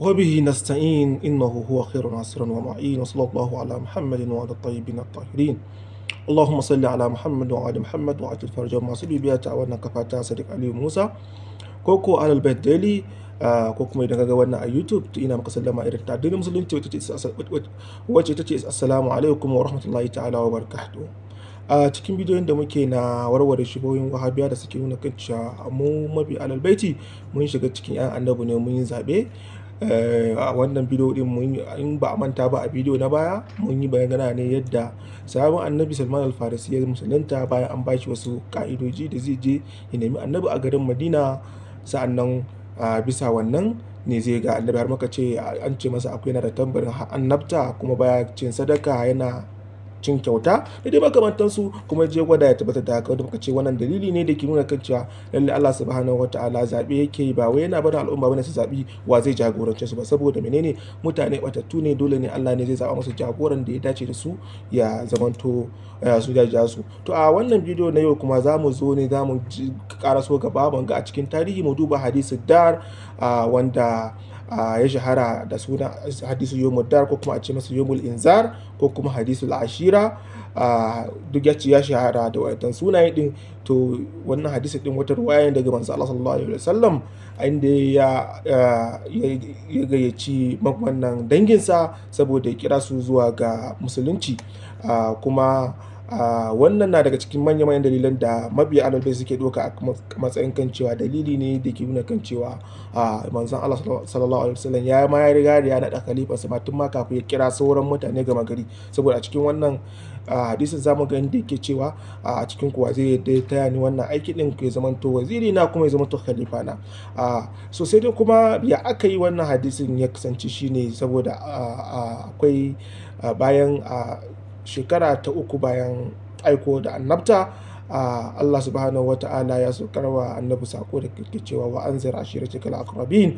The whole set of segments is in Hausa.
وبه نستعين إنه هو خير ناصر ومعين، وصلى الله على محمد وعلى الطيبين الطاهرين. اللهم صل على محمد وعلى محمد وعلى الفرج masu bibiya ta wannan kafa ta Sadiq Aliyu Musa ko ko Ahlul Bait Daily, ko kuma idan ka ga wannan a YouTube, to ina maka sallama irin ta addinin Musulunci, wacce ita ce assalamu alaikum wa rahmatullahi ta'ala wa barakatuh. A cikin bidiyon da muke na warware shubuhohin Wahabiya da suke nuna kan cewa mu mabi Ahlul Baiti mun shiga cikin 'yan Annabi ne mun yi zaɓe. A wannan bidiyo din mun, in ba a manta ba, a bidiyo na baya mun yi bayana ne yadda sahabin Annabi Salman Al-Farisi ya musulunta bayan an bashi wasu ka'idoji da zai je ya nemi Annabi a garin Madina, sa'annan a bisa wannan ne zai ga Annabi. Har muka ce an ce masa akwai yana da tambarin annabta, kuma baya cin sadaka, yana cin kyauta da dai makamantansu, kuma je gwada ya tabbatar da haka, wanda muka ce wannan dalili ne da ke nuna kan cewa lalle Allah subhanahu wataala zaɓe yake yi, ba wai yana barin al'umma bane su zaɓi wa zai jagorance su ba. Saboda menene? Mutane batattu ne, dole ne Allah ne zai zaɓa musu jagoran da ya dace da su, ya zamanto su ja su. To, a wannan bidiyo na yau kuma za mu zo ne za mu karaso gaba mun ga a cikin tarihi, mu duba hadisu dar, wanda ya shahara da suna hadisu yawmul dar, ko kuma a ce masa yawmul inzar, ko kuma hadisul ashira. Duk ya ce ya shahara da wannan sunaye din. To, wannan hadisi din wata ruwaya daga manzo Allah sallallahu alaihi wasallam, inda ya gayyaci wannan danginsa saboda ya kira su zuwa ga Musulunci. Kuma wannan na daga cikin manya-manyan dalilan da mabiya Ahlul Bait suke ɗauka a matsayin kan cewa dalili ne da ke nuna kan cewa manzon Allah sallallahu alaihi wasallam ya ma ya riga da ya naɗa khalifansa ma tun ma kafin ya kira sauran mutane gama gari. Saboda a cikin wannan hadisin zamu ga inda yake cewa, a cikin kuwa zai yadda ya taya ni wannan aiki din, ya zamanto waziri na kuma ya zamanto khalifa na. So sai dai kuma ya aka yi wannan hadisin ya kasance shine saboda akwai bayan shekara ta 3 bayan aiko da annabta, Allah subhanahu wa ta'ala ya saukar wa Annabi sako da ke cewa wa anzir ashiratakal aqrabin,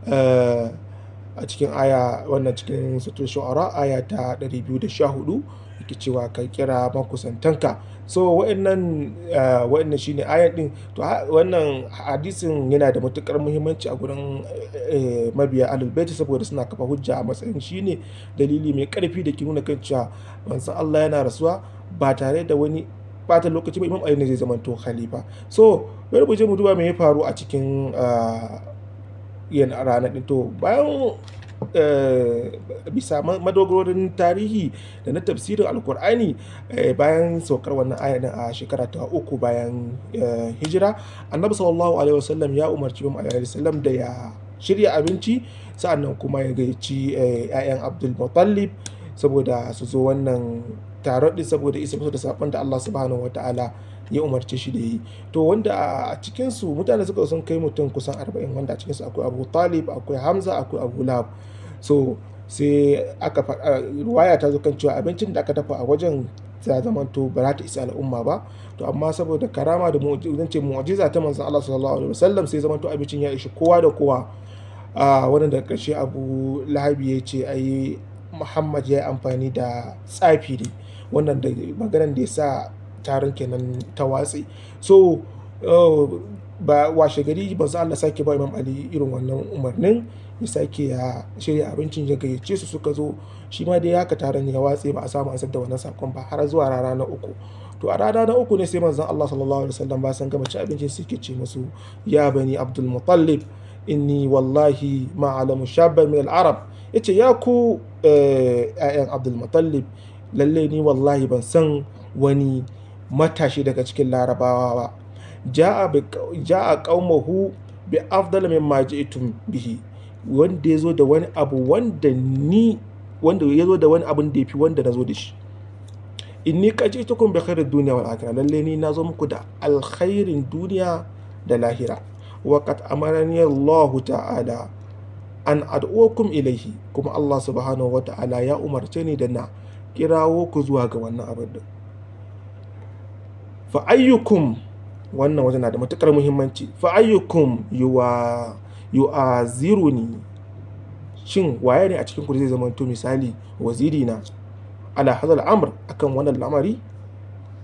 a cikin aya wannan cikin Suratul Shu'ara, aya ta 214, yake cewa ka kira makusantanka. So wa'annan shine ayan din. To, wannan hadisin yana da matukar muhimmanci a gurin mabiya Ahlul Bait, saboda suna kafa hujja a matsayin shine dalili mai karfi da ke nuna kan cewa manzon Allah yana rasuwa, ba tare da wani bata lokaci ba, Imam Ali ne zai zamanto khalifa. So bari mu je mu duba me ya faru a cikin yan ranar din. To, bayan bisa madogarorin tarihi da na tafsirin Alkur'ani, bayan saukar wannan aya din a shekara ta 3 bayan hijira, Annabi sallallahu alaihi wasallam ya umarci Imam Ali alaihi salam da ya shirya abinci, sa'annan kuma ya gayyaci 'ya'yan Abdul Muttalib saboda su zo wannan taron din, saboda isa musu da sakon da Allah subhanahu wataala ya umarce shi da yi. To, wanda a cikin su mutane suka sun kai mutum kusan 40, wanda a cikin su akwai Abu Talib, akwai Hamza, akwai Abu Lahab. So sai aka faɗa, ruwaya ta zo kan cewa abincin da aka dafa a wajen ta zamanto ba za ta isa al'umma ba. To, amma saboda karama da zan ce mu'jiza ta manzon Allah sallallahu alaihi wasallam, sai zamanto abincin ya ishi kowa da kowa. A wannan daga ƙarshe Abu Lahabi ya ce ai Muhammad ya yi amfani da tsafi ne. Wannan da maganan da ya sa taron kenan ta watse. So ba washe gari manzon Allah sake ba Imam Ali irin wannan umarnin, ya sake ya shirya abincin, ya gayyace su, suka zo. Shi ma dai haka taron ya watse, ba a samu an da wannan sakon ba har zuwa rana na uku. To, a rana na uku ne sai manzon Allah sallallahu alaihi wasallam ba san gama ci abincin suke ce musu, ya bani Abdul Muttalib, inni wallahi ma alamu shabban min al-arab. Yace, ya ku ƴaƴan Abdul Muttalib, lalle ni wallahi ban san wani matashi daga cikin Larabawa ba ja'a qaumahu bi afdal mimma ji'tum bihi, wanda ya zo da wani abu wanda ni wanda ya zo da wani abun da yafi wanda na zo da shi. Inni qad ji'tukum bi khairid dunya wal akhirah, lalle ni na zo muku da alkhairin duniya da lahira. Wa qad amarani Allah ta'ala an ad'ukum ilaihi, kuma Allah subhanahu wa ta'ala ya umarce ni da na kirawo ku zuwa ga wannan abin din. Fa ayyukum, wannan wajen na da matukar muhimmanci, fa ayyukum yu'aziruni, shin waye ne a cikin ku zai zamanto misali waziri na ala hadal amr, akan wannan lamari,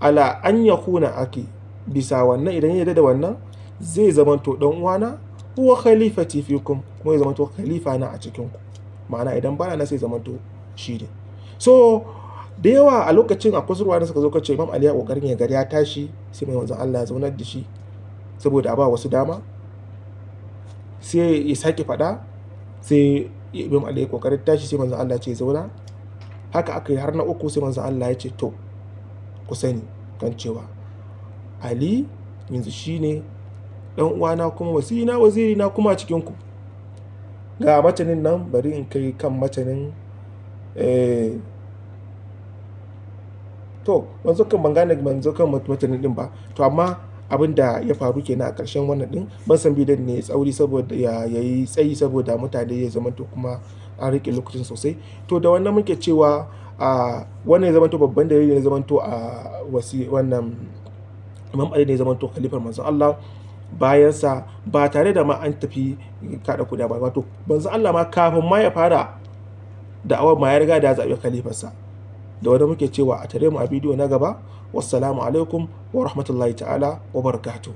ala an yakuna aki, bisa wannan idan ya yarda da wannan zai zamanto dan uwana, Huwa khalifati fikum, kuma ya zamanto khalifa na a cikin ku. Ma'ana idan bana nan sai zamanto shi ne. So da yawa a lokacin akwai ruwa da suka zo kace Imam Ali ya kokarin ya gari ya tashi, sai manzon Allah ya zaunar da shi saboda a ba wasu dama. Sai ya sake faɗa, sai Imam Ali ya kokarin tashi, sai manzon Allah ya ce zauna. Haka aka yi har na uku, sai manzon Allah ya ce to ku sani kan cewa Ali yanzu shine dan uwana kuma wasina wazirina kuma a cikin ku. Ga matanin nan, bari in kai kan matanin. To ban zo kan, ban gane, ban zo kan matanin din ba. To amma abin da ya faru kenan a ƙarshen wannan din, ban san bidiyon ne tsauri saboda ya yayi tsayi, saboda mutane ya zamanto kuma an riƙe lokacin sosai. To da wannan muke cewa a wannan ya zamanto babban dalili ne zamanto a wasi wannan Imam Ali ne ya zamanto khalifar manzon Allah bayansa, ba tare da ma an tafi kaɗa kuɗi ba. Wato manzon Allah ma kafin ma ya fara da'awar ma ya riga da ya zaɓi khalifarsa. Da wanda muke cewa a tare mu a bidiyo na gaba. Wassalamu alaikum wa rahmatullahi ta'ala wa barakatuh.